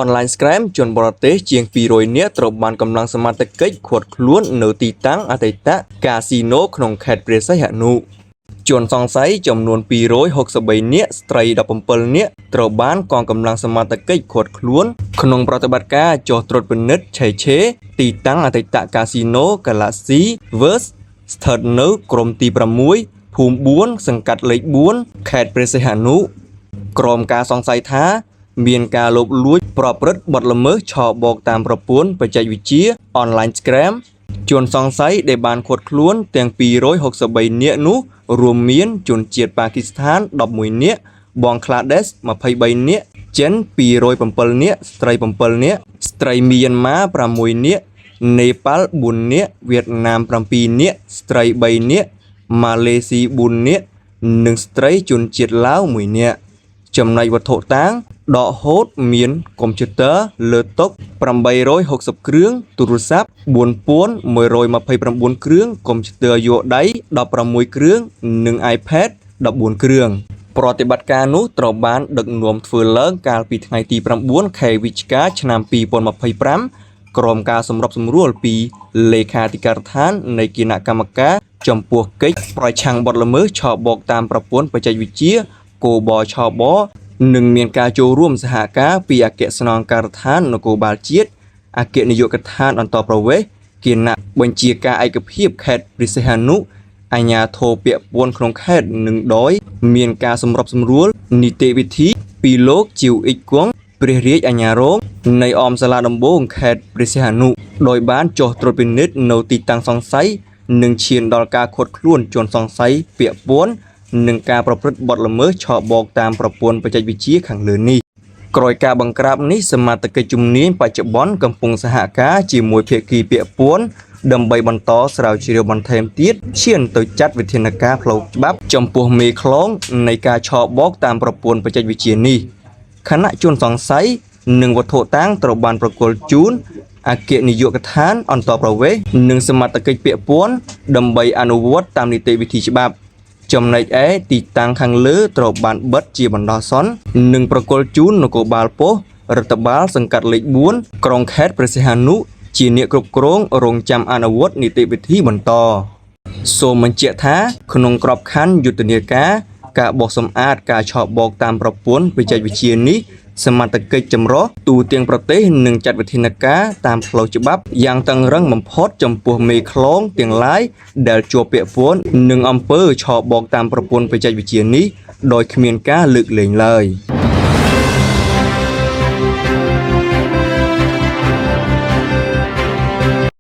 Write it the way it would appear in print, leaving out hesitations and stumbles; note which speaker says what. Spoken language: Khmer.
Speaker 1: Online Scam ជនបរទេសជាង200នាក់ត្រូវបានកម្លាំងសមត្ថកិច្ចឃាត់ខ្លួននៅទីតាំងអតីតកាស៊ីណូក្នុងខេត្តព្រះសីហនុជនសង្ស័យចំនួន263នាក់ស្ត្រី17នាក់ត្រូវបានកងកម្លាំងសមត្ថកិច្ចឃាត់ខ្លួនក្នុងប្រតិបត្តិការចុះត្រួតពិនិត្យឆែកឆេរទីតាំងអតីតកាស៊ីណូ Galaxy Verse ស្ថិតនៅក្រុមទី6ភូមិ4សង្កាត់លេខ4ខេត្តព្រះសីហនុក្រោមការសង្ស័យថា មានការលបលួចប្រព្រឹត្តបទល្មើសឆបោកតាមប្រព័ន្ធបច្ចេកវិទ្យា Online Scam ជនសង្ស័យដែលបានឃាត់ខ្លួនទាំង263នាក់នោះរួមមានជនជាតិប៉ាគីស្ថាន11នាក់បង់ក្លាដេស23នាក់ចិន207នាក់ស្ត្រី7នាក់ស្ត្រីមីយ៉ាន់ម៉ា6នាក់នេប៉ាល់4នាក់វៀតណាម7នាក់ស្ត្រី3នាក់ម៉ាឡេស៊ី4នាក់និងស្ត្រីជនជាតិឡាវ1នាក់ ចំណែកវត្ថុតាងដកហូតមានកុំព្យូទ័រលើតុ860គ្រឿងទូរស័ព្ទ4129គ្រឿងកុំព្យូទ័រយួរដៃ16គ្រឿងនិង iPad 14គ្រឿងប្រតិបត្តិការនោះត្រូវបានដឹកនាំធ្វើឡើងកាលពីថ្ងៃទី9ខែវិច្ឆិកាឆ្នាំ2025ក្រោមការសម្របសម្រួលពីលេខាធិការដ្ឋាននៃគណៈកម្មការចំពោះកិច្ចប្រឆាំងបទល្មើសឆបោកតាមប្រព័ន្ធបច្ចេកវិទ្យាគបឆបនិងមានការចូលរួមសហការពីអគ្គស្នងការដ្ឋាននគរបាលជាតិអគ្គនាយកដ្ឋានអន្តរប្រវេសន៍គណៈបញ្ជាការឯកភាពខេត្តព្រះសីហនុអាជ្ញាធរពាក់ព័ន្ធក្នុងខេត្តនិងដោយមានការសម្របសម្រួលនីតិវិធីពីលោកជីវអ៊ិចគង់ព្រះរាជអាជ្ញារងនៃអមសាលាដំបងខេត្តព្រះសីហនុដោយបានចុះត្រួតពិនិត្យនៅទីតាំងសង្ស័យនិងឈានដល់ការឃាត់ខ្លួនជនសង្ស័យពាក់ព័ន្ធនឹងការប្រព្រឹត្តបទល្មើសឆបោកតាមប្រព័ន្ធបច្ចេកវិទ្យាខាងលើនេះក្រោយការបង្ក្រាបនេះសមត្ថកិច្ចជំនាញបច្ចុប្បន្នកំពុងសហការជាមួយភាគីពាក់ព័ន្ធដើម្បីបន្តស្រាវជ្រាវបន្ថែមទៀតឈានទៅចាត់វិធានការផ្លូវច្បាប់ចំពោះមេខ្លោងនៃការឆបោកតាមប្រព័ន្ធបច្ចេកវិទ្យានេះខណៈជនសង្ស័យនិងវត្ថុតាងត្រូវបានប្រគល់ជូនអគ្គនាយកដ្ឋានអន្តរប្រវេសន៍និងសមត្ថកិច្ចពាក់ព័ន្ធដើម្បីអនុវត្តតាមនីតិវិធីច្បាប់ ចំណែកឯទីតាំងខាងលើត្រូវបានបិទជាបណ្ដោះអាសន្ននិងប្រគល់ជូននគរបាលប៉ុស្តិ៍រដ្ឋបាលសង្កាត់លេខ4ក្រុងខេត្តព្រះសីហនុជាអ្នកគ្រប់គ្រងរងចាំអនុវត្តនីតិវិធីបន្តសូមបញ្ជាក់ថាក្នុងក្របខ័ណ្ឌយុទ្ធនាការការបោសសម្អាតការឆបោកតាមប្រព័ន្ធបច្ចេកវិទ្យានេះសមត្ថកិច្ចចម្រុះទូទាំងប្រទេសនឹងចាត់វិធានការតាមផ្លូវច្បាប់យ៉ាងតឹងរឹងបំផុតចំពោះមេខ្លោងទាំងឡាយដែលជាប់ពាក់ព័ន្ធនឹងអំពើឆបោកតាមប្រព័ន្ធបច្ចេកវិទ្យានេះដោយគ្មានការលើកលែងឡើយ។